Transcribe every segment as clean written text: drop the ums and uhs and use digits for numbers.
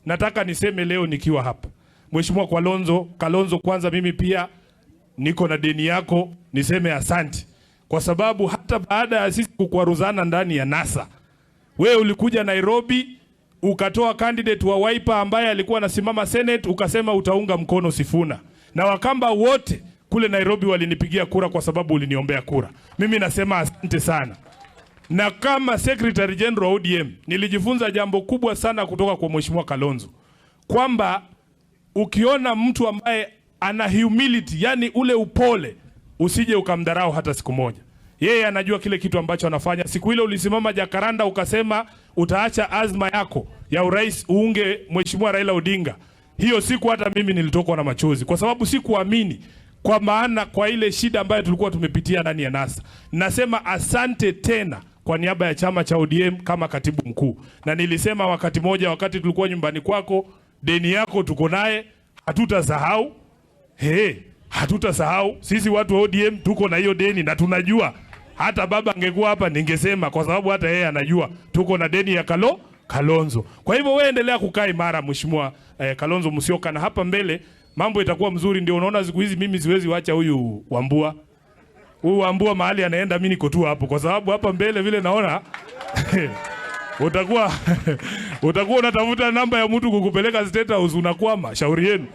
Nataka niseme leo nikiwa hapa, Mheshimiwa Kalonzo, kwanza mimi pia niko na deni yako, niseme asante kwa sababu hata baada ya sisi kukwaruzana ndani ya NASA, wewe ulikuja Nairobi ukatoa candidate wa Wiper ambaye alikuwa anasimama Senate, ukasema utaunga mkono Sifuna, na Wakamba wote kule Nairobi walinipigia kura kwa sababu uliniombea kura. Mimi nasema asante sana. Na kama Secretary General wa ODM nilijifunza jambo kubwa sana kutoka kwa Mheshimiwa Kalonzo kwamba ukiona mtu ambaye ana humility, yani ule upole, usije ukamdharau hata siku moja. Yeye anajua kile kitu ambacho anafanya. Siku ile ulisimama Jakaranda ukasema utaacha azma yako ya urais uunge Mheshimiwa Raila Odinga. Hiyo siku hata mimi nilitokwa na machozi kwa sababu sikuamini, kwa maana kwa ile shida ambayo tulikuwa tumepitia ndani ya NASA. Nasema asante tena kwa niaba ya chama cha ODM kama katibu mkuu, na nilisema wakati moja, wakati tulikuwa nyumbani kwako, deni yako tuko naye, hatutasahau. Hey, hatutasahau sisi watu wa ODM tuko na hiyo deni na tunajua. Hata baba angekuwa hapa ningesema, kwa sababu hata yeye anajua tuko na deni ya Kalonzo. Kwa hivyo wewe endelea kukaa imara Mheshimiwa Kalonzo Musyoka, na hapa mbele mambo itakuwa mzuri. Ndio unaona siku hizi mimi siwezi wacha huyu Wambua, huyu Wambua mahali anaenda, mimi niko tu hapo, kwa sababu hapa mbele vile naona utakuwa unatafuta namba ya mtu kukupeleka State House, unakwama. Shauri yenu.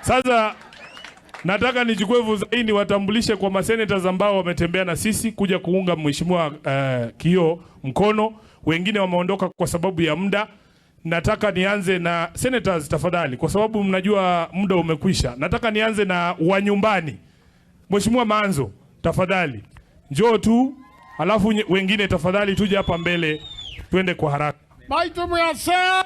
Sasa nataka nichukue fursa hii niwatambulishe kwa masenators ambao wametembea na sisi kuja kuunga Mheshimiwa Kioo mkono. Wengine wameondoka kwa sababu ya muda. Nataka nianze na senators tafadhali, kwa sababu mnajua muda umekwisha. Nataka nianze na wa nyumbani. Mheshimiwa Maanzo, tafadhali njoo tu, alafu wengine tafadhali tuje hapa mbele, twende kwa haraka. Baitu muyasea.